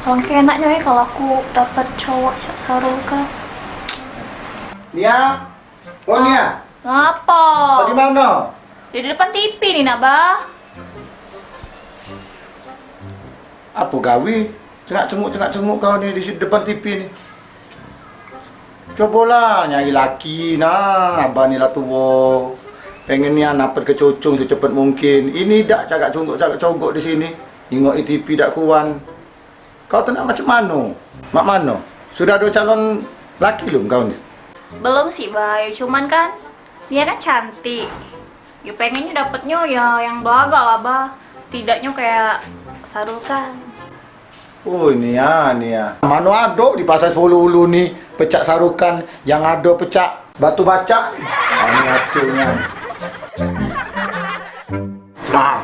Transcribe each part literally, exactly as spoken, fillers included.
Alangke enaknyo, eh, kalu aku dapet cowok cak Sarul kan. Nia, oh Nia, ngapo? Kau di mano? Di depan T V ni, nak, Bah. Apo gawe? Cengak-cenguk, cengak-cenguk kau ni di si-, depan T V ni. Cobolah nyari laki nah, abah ni lah tuo. Pengen nian dapet ke cucung secepet mungkin. Ini dak cagak cungguk, cagak cogok di sini. Ningok T V dak kuan. Kau tu nak macam mano? Mak mano? Sudah ado calon laki lum kau ni? Belum sih, Bah. Ya, cuman kan dia kan cantik. Ya, pengennyo dapetnyo ya yang belagak lah, Bah. Setidaknyo kayak Sarul kan. Oh, ini ya, ini ya. Mano ado di Pasar Sepuluh Ulu ni pecak Sarukan, yang ado pecak batu bacak. Ini acungnyo. Nah.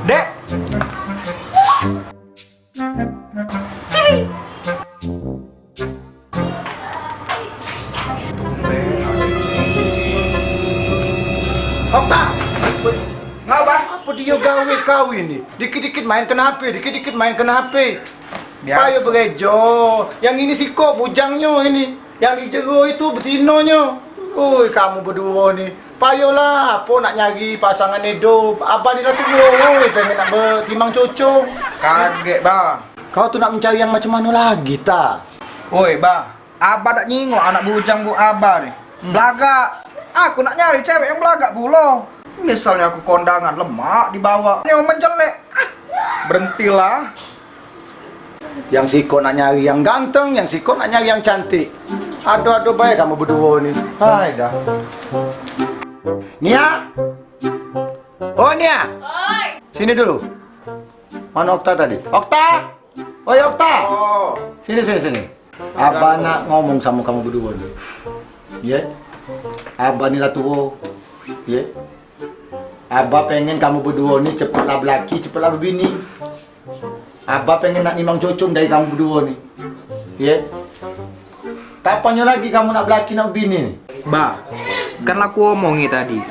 Dek. Sini. Okta. Ngapa? Apo dio gawe kau ini? Dikit-dikit main kena H P, dikit-dikit main kena H P. Biaso. Payo berejo. Yang ini sikok bujangnyo ini. Yang di jero itu betinonyo. Oi, kamu beduo ni. Payolah, apo nak nyari pasangan idup. Abah ni lah tuo, oi, pengen nak betimang cucung. Kagek, Bah. Kau tu nak mencari yang macam mano lagi, ta? Oi, Bah. Abah dak nyingok anak bujang bu Abah ni. Hmm. Belagak. Aku nak nyari cewek yang belagak pulo. Misalnyo aku kondangan lemak dibawa. Nyo menjelek. Ah, berentilah. Yang sikok nak nyari yang ganteng, yang sikok nak nyari yang cantik. Ado-ado bae kamu beduo ni. Hai dah. Nia. Oh, Nia. Oi. Sini dulu. Mano Okta tadi? Okta! Oi, Okta! Oh. Sini, sini, sini. Abah nak ngomong samo kamu beduo ni. Ye? Abah ni lah tuo. Ye? Abah pengen kamu beduo ni cepetlah belaki, cepetlah bebini. Abah pengen nak nimang cucung dari kamu beduo ni. Ye? Kapannyo lagi kamu nak belaki, nak bebini ni? Bah, kan lah ku omongi tadi.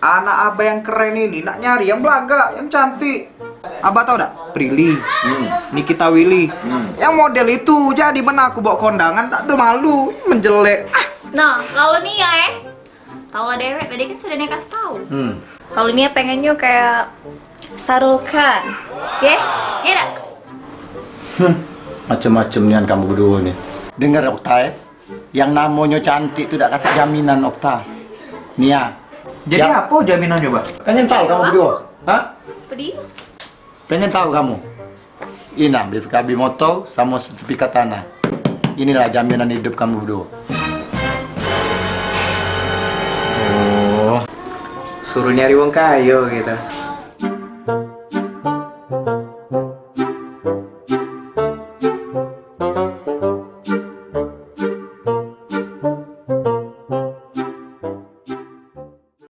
Anak abah yang keren ini nak nyari yang belagak, yang cantik. Abah tau dak? Prilly, hmm, Nikita Willy. Hmm. Yang model itu, jadi men aku bawa kondangan, dak ado malu, menjelek. Ah. Nah, kalu Nia, eh, tau lah dewek, tadi kan sudah Nia kasih tau. Hmm. Kalu Nia pengennyo kayak Sarul Khan. Ye? Ye dak? Hmm, macem-macem nian kamu beduo ni. Dengar, Okta, eh. Yang namonyo cantik tu dak katek jaminan, Okta. Nia. Jadi ya. Apo jaminannyo, Bah? Pengen tau kamu beduo? Ha? Pedih. Pengen tau kamu? Ina, B P K B motor samo sertifikat tanah. Inilah jaminan hidup kamu beduo. Oh, suruh nyari wong kayo gitu.